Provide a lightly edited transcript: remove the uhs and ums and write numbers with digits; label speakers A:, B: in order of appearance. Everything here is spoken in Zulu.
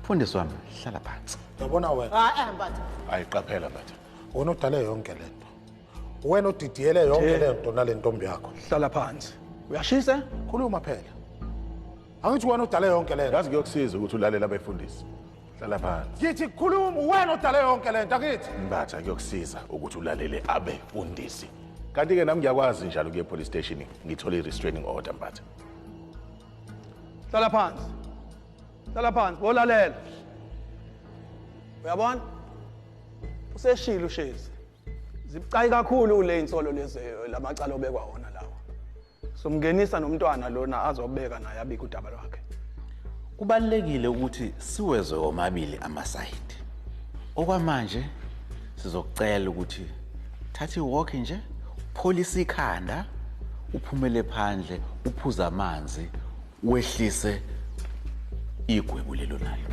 A: Mfundisi wami, hlala phansi.
B: Yabona wena.
C: Hayi Mbatha.
D: Hayi qaphela Mbatha.
B: Wena odale yonke lento. Wena odidiyele yonke lento nale ntombi yakho.
E: Hlala phansi. Uyashisa?
B: Khuluma phela. Angithi wena odale yonke lento.
D: Yazi kuyokusiza ukuthi ulalele abefundisi. Hlala phansi.
B: Ngithi khuluma wena odale yonke lento angithi.
D: Mbatha kuyokusiza ukuthi ulalele abefundisi. Kanti ke nami ngiyakwazi njalo kuye police station ngithole i-restraining order Mbatha.
E: Hlala phansi. Hlala phansi, bolalela. Uyabona? Useshilo uShezi. Zibucayi kakhulu le insolo lezi lamacala obekwa wona lawa. Somngenisa nomntwana lona azobeka naye abike udaba lwakhe.
A: Kubalulekile ukuthi siwezwe omabili amasayidi. Okwamanje sizokucela ukuthi thatha i-walk nje, pholisa ikhanda, uphumele phandle, uphuze amanzi, wehlise igwebu lelo nalo.